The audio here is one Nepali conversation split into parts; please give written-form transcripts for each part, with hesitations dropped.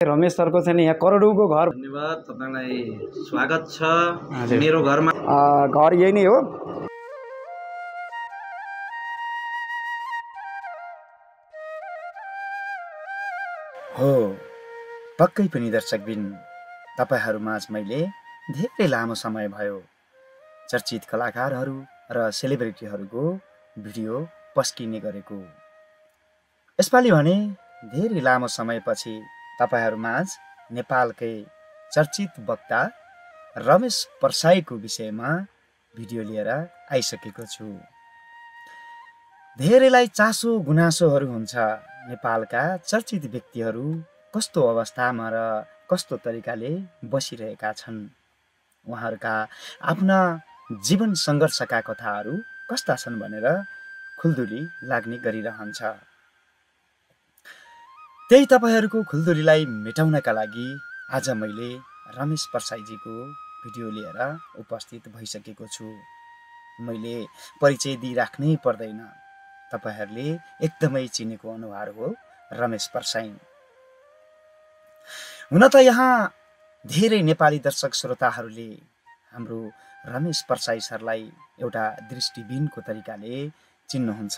रमेश सरको चाहिँ यहाँ करोडौँको घर। धन्यवाद, तपाईलाई स्वागत छ मेरो घरमा। घर यही नै हो। हो पक्कै पनि दर्शकबिन, तपाईहरुमाझ मैले धेरै लामो समय भयो चर्चित कलाकारहरू र सेलिब्रिटीहरूको भिडियो पस्किने गरेको। यसपालि भने धेरै लामो समयपछि तपाईहरुमाझ नेपालकै चर्चित वक्ता रमेश परसाईको विषयमा भिडियो लिएर आइसकेको छु। धेरैलाई चासो गुनासोहरू हुन्छ नेपालका चर्चित व्यक्तिहरू कस्तो अवस्थामा र कस्तो तरिकाले बसिरहेका छन्, उहाँहरूका आफ्ना जीवन सङ्घर्षका कथाहरू कस्ता छन् भनेर खुल्दुली लाग्ने गरिरहन्छ। त्यही तपाईहरूको खुल्दुलीलाई मेटाउनका लागि आज मैले रमेश परसाईजीको भिडियो लिएर उपस्थित भइसकेको छु। मैले परिचय दिइराख्नै पर्दैन, तपाईहरूले एकदमै चिनेको अनुहार हो रमेश परसाई। हुन त यहाँ धेरै नेपाली दर्शक श्रोताहरूले हाम्रो रमेश परसाई सरलाई एउटा दृष्टिबिनको तरिकाले चिन्नुहुन्छ,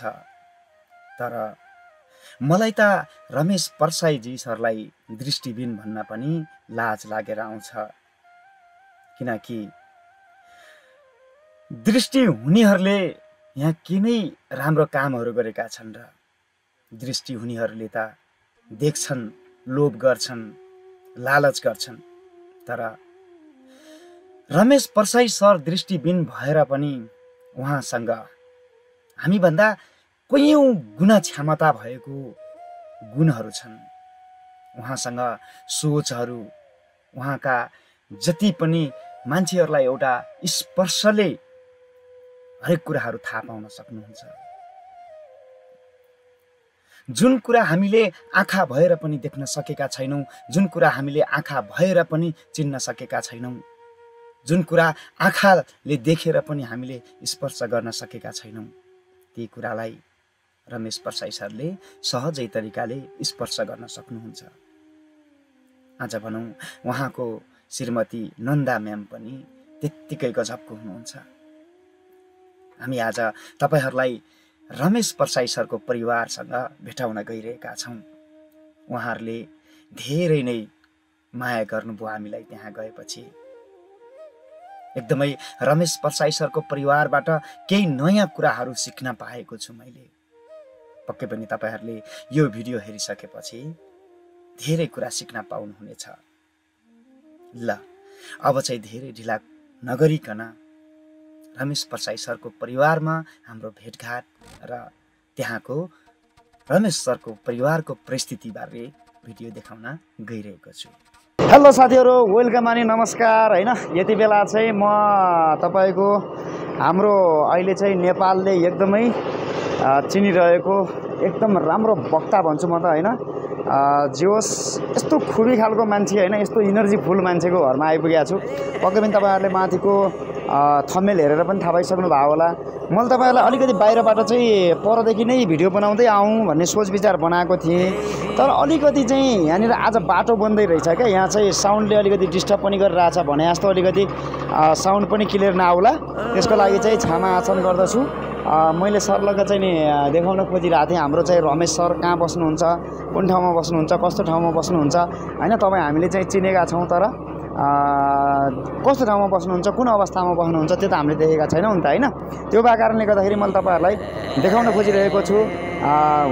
तर मलाई त रमेश परसाईजी सरलाई दृष्टिबिन भन्न पनि लाज लागेर आउँछ। किनकि दृष्टि हुनेहरूले यहाँ किनै राम्रो कामहरू गरेका छन् र दृष्टि हुनेहरूले त देख्छन्, लोभ गर्छन्, लालच गर्छन्, तर रमेश परसाई सर दृष्टिबिन भएर पनि उहाँसँग हामीभन्दा कयौं गुना क्षमता भएको गुणहरू छन्। उहाँसँग सोचहरू, उहाँका जति पनि मान्छेहरूलाई एउटा स्पर्शले हरेक कुराहरू थाहा पाउन सक्नुहुन्छ। जुन कुरा हामीले आँखा भएर पनि देख्न सकेका छैनौं, जुन कुरा हामीले आँखा भएर पनि चिन्न सकेका छैनौं, जुन कुरा आँखाले देखेर पनि हामीले स्पर्श गर्न सकेका छैनौं, ती कुरालाई रमेश परसाई सरले सहजै तरिकाले स्पर्श गर्न सक्नुहुन्छ। आज भनौं उहाँको श्रीमती नन्दा म्याम पनि त्यत्तिकै गजबको हुनुहुन्छ। हामी आज तपाईहरूलाई रमेश परसाई सरको परिवारसँग भेटाउन गइरहेका छौं। उहाँहरूले धेरै नै माया गर्नुभयो हामीलाई त्यहाँ गएपछि। एकदमै रमेश परसाई सरको परिवारबाट केही नयाँ कुराहरू सिक्न पाएको छु मैले। पक्कै पनि तपाईहरूले यो भिडियो हेरिसकेपछि धेरै कुरा सिक्न पाउनुहुनेछ। ल अब चाहिँ धेरै ढिला नगरिकन रमेश परसाई सरको परिवारमा हाम्रो भेटघाट र त्यहाँको रमेश सरको परिवारको परिस्थितिबारे भिडियो देखाउन गइरहेको छु। हेलो साथीहरू, वेलकम अनि नमस्कार हैन। यति बेला चाहिँ म तपाईको हाम्रो अहिले चाहिँ नेपालले एकदमै चिनिरहेको एकदम राम्रो वक्ता भन्छु म त हैन। जे होस् यस्तो खुबी खालको मान्छे हैन, यस्तो इनर्जी फुल मान्छेको घरमा आइपुगेको छु। पक्कै पनि तपाईहरुले माथिको थम्बनेल हेरेर पनि थाहा पाइसक्नु भएको होला। मैले तपाईहरुलाई अलिकति बाहिरबाट चाहिँ परदेखि नै भिडियो बनाउँदै आउँ भन्ने सोच विचार बनाएको थिएँ, तर अलिकति चाहिँ यहाँनिर आज बाटो बन्दै रहेछ क्या। यहाँ चाहिँ साउन्डले अलिकति डिस्टर्ब पनि गरिरहेछ भने जस्तो अलिकति साउन्ड पनि क्लियर नआउला, त्यसको लागि चाहिँ क्षमा याचना गर्दछु। मैले सरलाई चाहिँ नि देखाउन खोजिरहेको थिएँ हाम्रो चाहिँ रमेश सर कहाँ बस्नुहुन्छ, कुन ठाउँमा बस्नुहुन्छ, कस्तो ठाउँमा बस्नुहुन्छ हैन। तपाईँ हामीले चाहिँ चिनेका छौँ, तर कस्तो ठाउँमा बस्नुहुन्छ, कुन अवस्थामा बस्नुहुन्छ त्यो त हामीले देखेका छैनौँ नि त हैन। त्यो भएको कारणले गर्दाखेरि मैले तपाईहरुलाई देखाउन खोजिरहेको छु।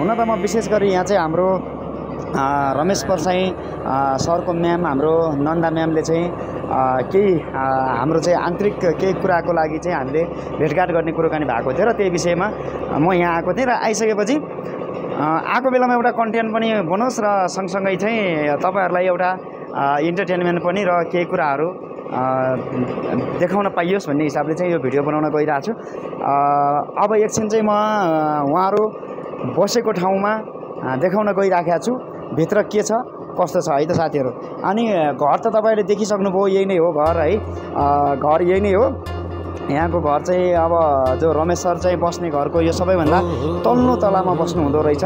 हुन त म विशेष गरी यहाँ चाहिँ हाम्रो रमेश परसाई सरको म्याम हाम्रो नन्दा म्यामले चाहिँ केही हाम्रो चाहिँ आन्तरिक केही कुराको लागि चाहिँ हामीले भेटघाट गर्ने कुराकानी भएको थियो र त्यही विषयमा म यहाँ आएको थिएँ। र आइसकेपछि आएको बेलामा एउटा कन्टेन्ट पनि बनोस् र सँगसँगै चाहिँ तपाईहरुलाई एउटा इन्टरटेनमेन्ट पनि र केही कुराहरू देखाउन पाइयोस् भन्ने हिसाबले चाहिँ यो भिडियो बनाउन गइरहेको छु। अब एकछिन चाहिँ म उहाँहरू बसेको ठाउँमा देखाउन गइराखेको छु भित्र के छ कस्तो छ है त साथीहरू। अनि घर त तपाईले देखिसक्नुभयो, यही नै हो घर है। घर यही नै हो। यहाँको घर चाहिँ अब जो रमेश सर चाहिँ बस्ने घरको यो सबैभन्दा तल्लो तलामा बस्नु हुँदो रहेछ।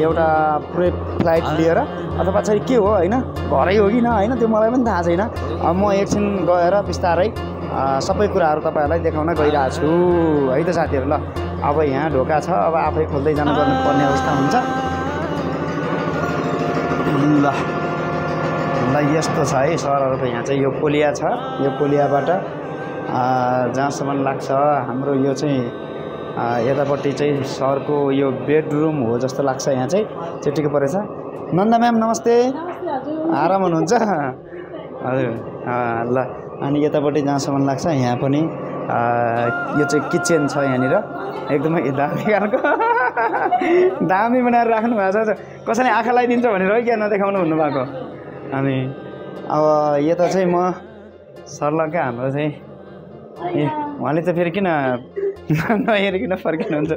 एउटा पुरै फ्लाइट लिएर अथवा चाहिँ के हो होइन घरै हो कि न होइन त्यो मलाई पनि थाहा छैन म एकछिन गएर बिस्तारै सबै कुराहरू तपाईँहरूलाई देखाउन गइरहेको छु है त साथीहरू। ल अब यहाँ ढोका छ अब आफै खोल्दै जानु पर्ने अवस्था हुन्छ। ल ल यस्तो छ है सहरहरूको यहाँ चाहिँ यो कोलिया छ। यो कोलियाबाट जहाँसम्म लाग्छ हाम्रो यो चाहिँ यतापट्टि चाहिँ सहरको यो बेडरुम हो जस्तो लाग्छ। यहाँ चाहिँ चिटिक्क परेछ। नन्दा म्याम नमस्ते, आराम हुनुहुन्छ? हजुर ल अनि यतापट्टि जहाँसम्म लाग्छ यहाँ पनि यो चाहिँ किचन छ यहाँनिर एकदमै दामी खालको दामी बनाएर राख्नु भएको छ। कसैले आँखा लगाइदिन्छ भनेर है क्या नदेखाउनु भन्नुभएको। अनि अब यता चाहिँ म सर्लक्कै हाम्रो चाहिँ ए उहाँले त फेरि किन नहेरिकन फर्किनुहुन्छ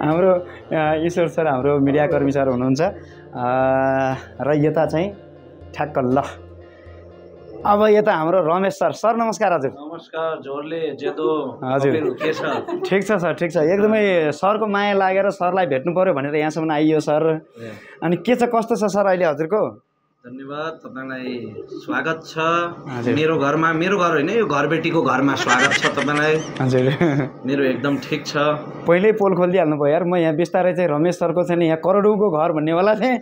हाम्रो ईश्वर सर हाम्रो मिडियाकर्मी सर हुनुहुन्छ र यता चाहिँ ठ्याक्क ल अब यता हाम्रो रमेश सर। सर नमस्कार। हजुर नमस्कार। जोरले जेदो हजुर के छ? ठिक छ सर, ठिक छ। एकदमै सरको माया लागेर सरलाई भेट्नु पर्यो भनेर यहाँसम्म आइयो सर। अनि के छ कस्तो छ सर अहिले हजुरको? धन्यवाद, तपाईँलाई स्वागत छ मेरो घरमा। मेरो घर होइन यो घरबेटीको घरमा स्वागत छ तपाईँलाई। हजुर मेरो एकदम ठिक छ। पहिल्यै पोल खोलिदिइहाल्नु भयो यार। म यहाँ बिस्तारै चाहिँ रमेश सरको चाहिँ यहाँ करोडौँको घर भन्नेवाला थिएँ।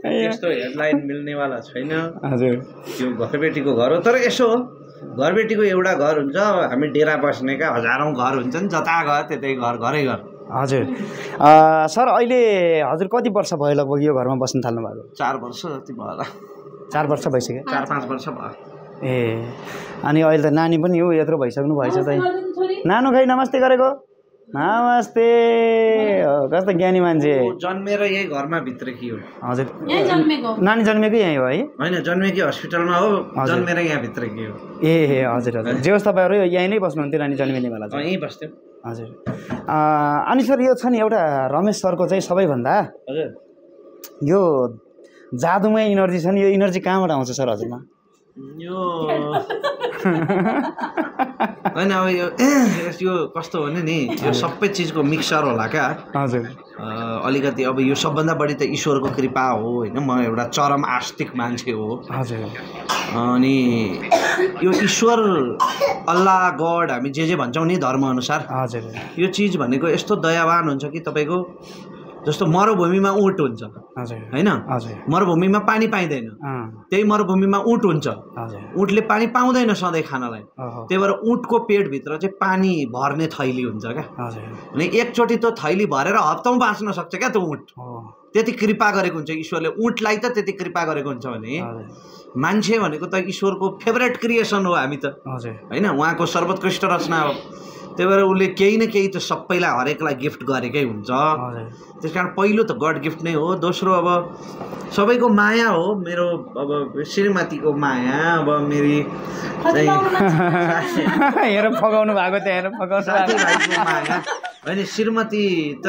त्यस्तो हेडलाइन मिल्नेवाला छैन। हजुर यो घरबेटीको घर हो। तर यसो हो घरबेटीको एउटा घर हुन्छ, हामी डेरा बस्नेका हजारौँ घर हुन्छन्, जता गयो त्यतै घर, घरै घर। हजुर सर अहिले हजुर कति वर्ष भयो लगभग यो घरमा बस्न थाल्नु भएको? 4 वर्ष जति भयो होला। 4 वर्ष भइसक्यो? 4-5 वर्ष भयो। ए अनि अहिले त नानी पनि हो यत्रो भइसक्नु भएछ त। नानु खै नमस्ते गरेको? नमस्ते। कस्तो ज्ञानी मान्छे। जन्मेर यही घरमा भित्रेकी हो। हजुर नानी जन्मेकै यहीँ हो है? होइन जन्मेकी हस्पिटलमा हो, जन्मेर यहाँ भित्रेकी हो। ए हजुर हजुर। जे होस् तपाईँहरू यहीँ नै बस्नुहुन्थ्यो नानी जन्मिनेवाला चाहिँ? यहीँ बस्थ्यो। हजुर अनि सर यो छ नि एउटा रमेश सरको चाहिँ सबैभन्दा हजुर यो जादुमय इनर्जी छ नि, यो इनर्जी कहाँबाट आउँछ सर हजुरमा? यो होइन अब यो कस्तो भने नि यो सबै चिजको मिक्सर होला क्या। हजुर अलिकति अब यो सबभन्दा बढी त ईश्वरको कृपा हो होइन। म एउटा चरम आस्तिक मान्छे हो। हजुर अनि यो ईश्वर अल्लाह गड हामी जे भन्छौँ नि धर्मअनुसार, हजुर यो चिज भनेको यस्तो दयावान हुन्छ कि तपाईँको जस्तो मरुभूमिमा ऊँट हुन्छ होइन, मरुभूमिमा पानी पाइँदैन, त्यही मरुभूमिमा ऊँट हुन्छ। ऊँटले पानी पाउँदैन सधैँ खानलाई, त्यही भएर ऊँटको पेटभित्र चाहिँ पानी भर्ने थैली हुन्छ क्या। अनि एकचोटि त्यो थैली भरेर हप्तौँ बाँच्न सक्छ क्या त्यो ऊँट। त्यति कृपा गरेको हुन्छ ईश्वरले ऊँटलाई त त्यति कृपा गरेको हुन्छ भने मान्छे भनेको त ईश्वरको फेभरेट क्रिएसन हो हामी त होइन, उहाँको सर्वोत्कृष्ट रचना हो। त्यही भएर उसले केही न केही त सबैलाई हरेकलाई गिफ्ट गरेकै हुन्छ। त्यस कारण पहिलो त गड गिफ्ट नै हो। दोस्रो अब सबैको माया हो। मेरो अब श्रीमतीको माया, अब मेरी हेर फगाउनु भएको थियो, हेर साथीभाइको माया होइन। श्रीमती त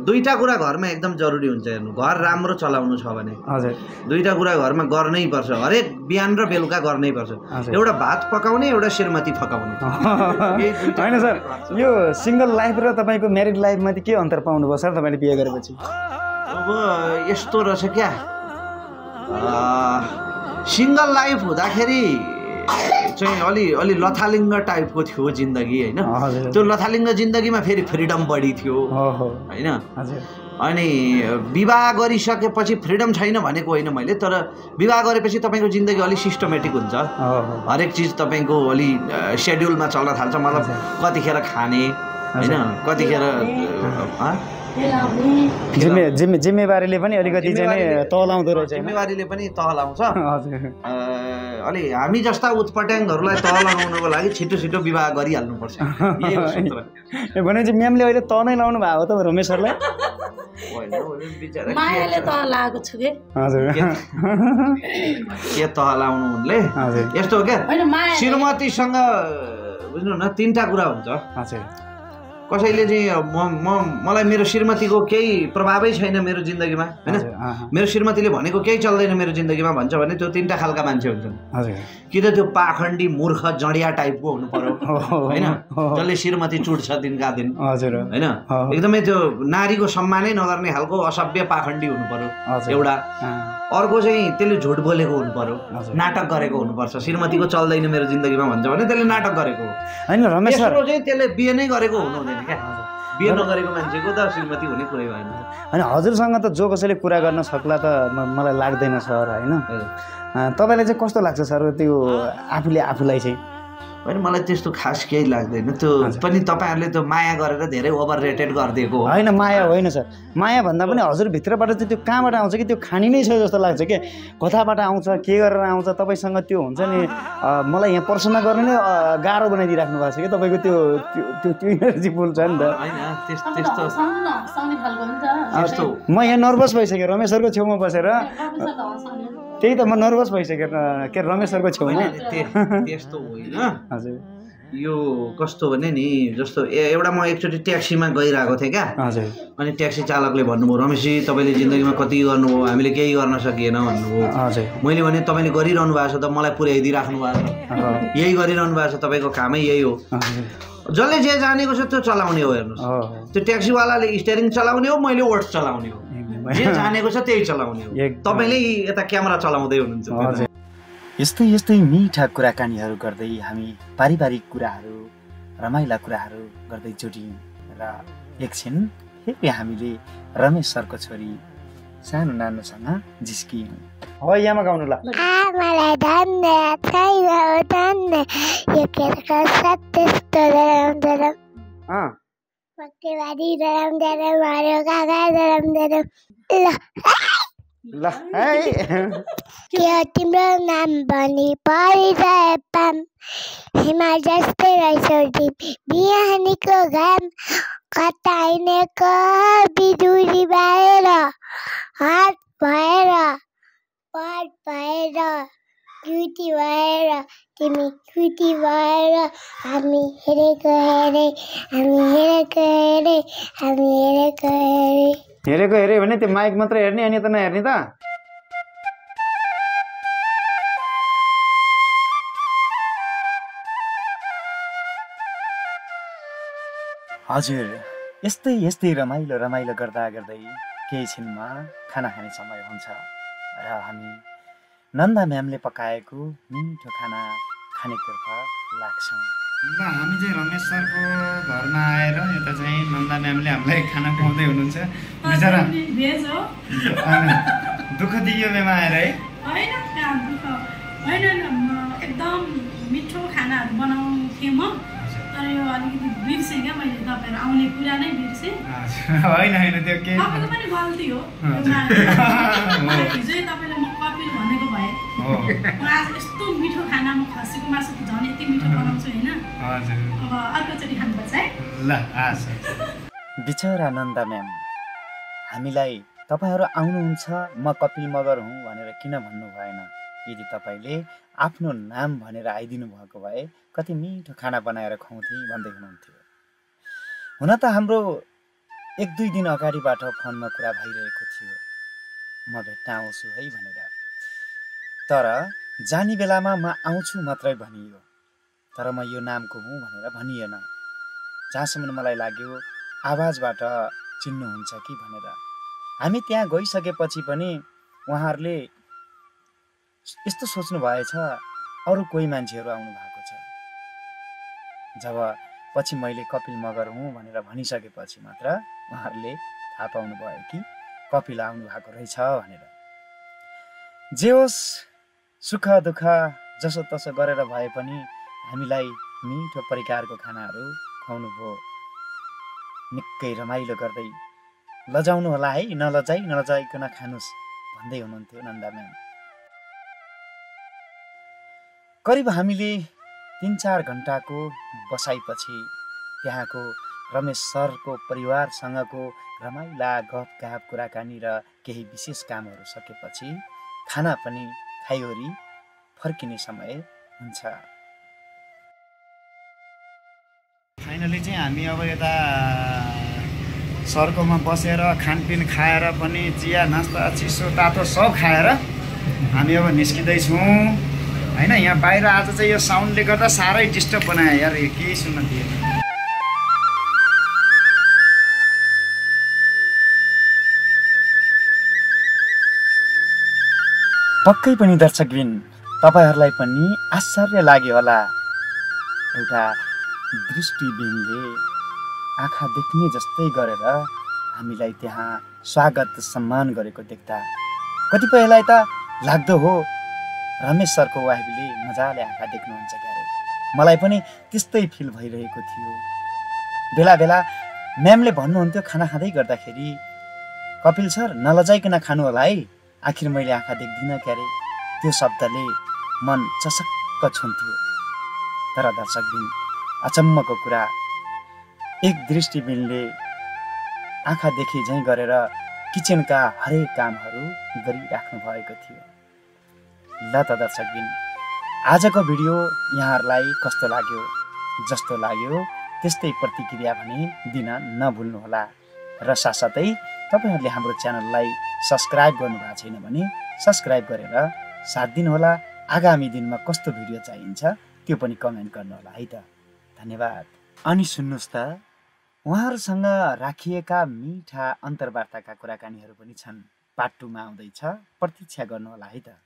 दुईटा कुरा घरमा एकदम जरुरी हुन्छ। हेर्नु घर राम्रो चलाउनु छ भने दुईटा कुरा घरमा गर्नै पर्छ, हरेक बिहान र बेलुका गर्नै पर्छ। एउटा भात पकाउने, एउटा श्रीमती फकाउने। होइन सर यो सिङ्गल लाइफ र तपाईँको म्यारिड लाइफमा के अन्तर पाउनुभयो सर तपाईँले बिहे गरेपछि? अब यस्तो रहेछ क्या, सिङ्गल लाइफ हुँदाखेरि चाहिँ अलि लथालिङ्ग टाइपको थियो जिन्दगी होइन। त्यो लथालिङ्ग जिन्दगीमा फेरि फ्रिडम बढी थियो होइन। अनि विवाह गरिसकेपछि फ्रिडम छैन भनेको होइन मैले, तर विवाह गरेपछि तपाईँको जिन्दगी अलिक सिस्टमेटिक हुन्छ। हरेक चिज तपाईँको अलि सेड्युलमा चल्न थाल्छ। मतलब कतिखेर खाने होइन, कतिखेर जिम्मेवारीले पनि अलिकति चाहिँ तहलाउँदो रहेछ। जिम्मेवारीले पनि तहलाउँछ। अलि हामी जस्ता उत्पट्याङहरूलाई तह लगाउनको लागि छिटो छिटो विवाह गरिहाल्नुपर्छ। भनेपछि म्यामले अहिले तह नै लाउनु भएको त रमेश सरलाई? मायाले तह लगाएको छु के। हजुर के तह लाउनु उनले? यस्तो हो क्या, श्रीमतीसँग बुझ्नु न 3टा कुरा हुन्छ। हजुर कसैले चाहिँ मलाई मेरो श्रीमतीको केही प्रभावै छैन मेरो जिन्दगीमा होइन, मेरो श्रीमतीले भनेको केही चल्दैन मेरो जिन्दगीमा भन्छ भने त्यो तिनवटा खालका मान्छे हुन्छन्। कि त त्यो पाखण्डी मूर्ख जडिया टाइपको हुनु पर्यो होइन, जसले श्रीमती चुट्छ दिनका दिन होइन, एकदमै त्यो नारीको सम्मानै नगर्ने खालको असभ्य पाखण्डी हुनु पर्यो एउटा। अर्को चाहिँ त्यसले झुट बोलेको हुनु पर्यो, नाटक गरेको हुनुपर्छ। श्रीमतीको चल्दैन मेरो जिन्दगीमा भन्छ भने त्यसले नाटक गरेको हो होइन रमेश सर, चाहिँ त्यसले बिहे नै गरेको हुनु हुँदैन क्या। बिहे नगरेको मान्छेको त श्रीमती हुने कुरै भएन। होइन हजुरसँग त जो कसैले कुरा गर्न सक्ला त मलाई लाग्दैन सर होइन। तपाईँलाई चाहिँ कस्तो लाग्छ सर त्यो आफूले आफूलाई चाहिँ? होइन मलाई त्यस्तो खास केही लाग्दैन, त्यो पनि तपाईँहरूले त्यो माया गरेर धेरै ओभर रेटेड गरिदिएको हो। होइन माया होइन सर, माया भन्दा पनि हजुरभित्रबाट चाहिँ त्यो कहाँबाट आउँछ कि त्यो खानी नै छ जस्तो लाग्छ कि कताबाट आउँछ के गरेर आउँछ तपाईँसँग त्यो हुन्छ नि। मलाई यहाँ प्रश्न गर्ने नै गाह्रो बनाइदिइराख्नु भएको छ कि तपाईँको त्यो त्यो त्यो इनर्जी बोल्छ नि त। म यहाँ नर्भस भइसकेँ रमेश सरको छेउमा बसेर, त्यही त म नर्भस भइसकेँ के रमेश सरको छेउमा। त्यस्तो होइन हजुर, यो कस्तो भने नि जस्तो एउटा म एकचोटि ट्याक्सीमा गइरहेको थिएँ क्या। हजुर, अनि ट्याक्सी चालकले भन्नुभयो रमेशजी तपाईँले जिन्दगीमा कति गर्नुभयो, हामीले केही गर्न सकिएन भन्नुभयो। हजुर, मैले भने तपाईँले गरिरहनु भएको छ त मलाई पुर्याइदिइराख्नु भएको छ, यही गरिरहनु भएको छ, तपाईँको कामै यही हो। जसले जे जानेको छ त्यो चलाउने हो। हेर्नुहोस् त्यो ट्याक्सीवालाले स्टियरिङ चलाउने हो, मैले ओट्स चलाउने हो, जे जानेको छ त्यही चलाउने हो। तपाईँले यता क्यामेरा चलाउँदै हुनुहुन्छ। यस्तै यस्तै मिठा कुराकानीहरू गर्दै हामी पारिवारिक कुराहरू रमाइला कुराहरू गर्दै जोडियौँ र एकछिन फेरि हामीले रमेश सरको छोरी सानो नानुसँग जिस्कियौँ। हो यहाँमा गाउनु ल। मलाई धन्य छैन धन्य यो केरको सत्यस्तो धरम धरम मक्केबारी धरम धरम हरो काका धरम धरम ल है के तिम्रो नाम भनी परिचय पाम हिमाल जस्तै रहेछौ तिम बिहानीको घाम कता हिँडेको बिजुली भएर हात भएर पट भएर क्युटी भएर तिमी क्युटी भएर हामी हेरेको हेरे हामी हेरेको हेरे हामी हेरेको हेरे हेरेको हेऱ्यो भने त्यो माइक मात्रै हेर्ने अनि त नहेर्ने त। हजुर यस्तै यस्तै रमाइलो रमाइलो गर्दा गर्दै केही छिनमा खाना खाने समय हुन्छ र हामी नन्दा म्यामले पकाएको मिठो खाना खानेतर्फ लाग्छौँ। ल हामी चाहिँ रमेश सरको घरमा आएर यता चाहिँ नन्दा म्यामले हामीलाई खाना खुवाउँदै हुनुहुन्छ। बिचरा दुःख दियो बेमा आएर है? होइन एकदम मिठो खानाहरू बनाउँथेँ म, तर यो अलिकति बिर्सेँ क्या मैले, तपाईँहरू आउने कुरा नै बिर्सेँ। होइन होइन त्यो के तपाईँको पनि गल्ती हो। हिजै तपाईँले म कपिल भनेको भए म आज यस्तो मिठो खाना म खसीको मासु झन् यति मिठो बनाउँछु होइन। अब अर्कोचोटि खानुपर्छ है। ल आश बिचरा नन्दा म्याम हामीलाई तपाईँहरू आउनुहुन्छ म कपिल मगर हुँ भनेर किन भन्नु भएन? यदि तपाईँले आफ्नो नाम भनेर आइदिनु भएको भए कति मिठो खाना बनाएर खुवाउँथे भन्दै हुनुहुन्थ्यो। हुन त हाम्रो 1-2 दिन अगाडिबाट फोनमा कुरा भइरहेको थियो म भेट्न आउँछु है भनेर, तर जाने बेलामा म आउँछु मात्रै भनियो, तर म यो नामको हुँ भनेर भनिएन। जहाँसम्म मलाई लाग्यो आवाजबाट चिन्नुहुन्छ कि भनेर। हामी त्यहाँ गइसकेपछि पनि उहाँहरूले यस्तो सोच्नु भएछ अरू कोही मान्छेहरू आउनु भएको छ। जब पछि मैले कपिल मगर हुँ भनेर भनिसकेपछि मात्र उहाँहरूले थाहा पाउनु भयो कि कपिल आउनु भएको रहेछ भनेर। जे होस् सुख दुःख जसो तसो गरेर भए पनि हामीलाई मिठो परिकारको खानाहरू खुवाउनु भयो। निकै रमाइलो गर्दै लजाउनु होला है, नलजाइकन खानुहोस् भन्दै हुनुहुन्थ्यो नन्दा म्याम। करिब हामीले 3-4 घन्टाको बसाइपछि त्यहाँको रमेश सरको परिवारसँगको रमाइला गफगाफ कुराकानी र केही विशेष कामहरू सकेपछि खाना पनि खाइवरी फर्किने समय हुन्छ। फाइनली चाहिँ हामी अब यता सर्कोमा बसेर खानपिन खाएर पनि चिया नास्ता चिसो तातो सब खाएर हामी अब निस्किँदैछौँ होइन। यहाँ बाहिर आज चाहिँ यो साउन्डले गर्दा साह्रै डिस्टर्ब बनायो यार, यो केही सुन्न दिएन। पक्कै पनि दर्शकबिन तपाईँहरूलाई पनि आश्चर्य लाग्यो होला, एउटा दृष्टिबिनले आँखा देख्ने जस्तै गरेर हामीलाई त्यहाँ स्वागत सम्मान गरेको देख्दा कतिपयलाई त लाग्दो हो रमेश सरको वाइफले मजाले आँखा देख्नुहुन्छ क्यारे। मलाई पनि त्यस्तै फिल भइरहेको थियो। बेला बेला म्यामले भन्नुहुन्थ्यो खाना खाँदै गर्दाखेरि, कपिल सर नलजाइकन खानु होला है, आखिर मैले आँखा देख्दिनँ क्यारे। त्यो शब्दले मन चसक्क छुन्थ्यो। तर दर्शकबिन अचम्मको कुरा, एक दृष्टिबिनले आँखा देखि झैँ गरेर किचनका हरेक कामहरू गरिराख्नु भएको थियो। ल त दर्शकबिन, आजको भिडियो यहाँहरूलाई कस्तो लाग्यो? जस्तो लाग्यो त्यस्तै प्रतिक्रिया भने दिन नभुल्नुहोला। र साथसाथै तपाईँहरूले हाम्रो च्यानललाई सब्सक्राइब गर्नुभएको छैन भने सब्सक्राइब गरेर साथ दिनुहोला। आगामी दिनमा कस्तो भिडियो चाहिन्छ त्यो पनि कमेन्ट गर्नुहोला है त। धन्यवाद। अनि सुन्नुहोस् त, उहाँहरूसँग राखिएका मिठा अन्तर्वार्ताका कुराकानीहरू पनि छन्। पार्ट 2 मा आउँदैछ, प्रतीक्षा गर्नुहोला है त।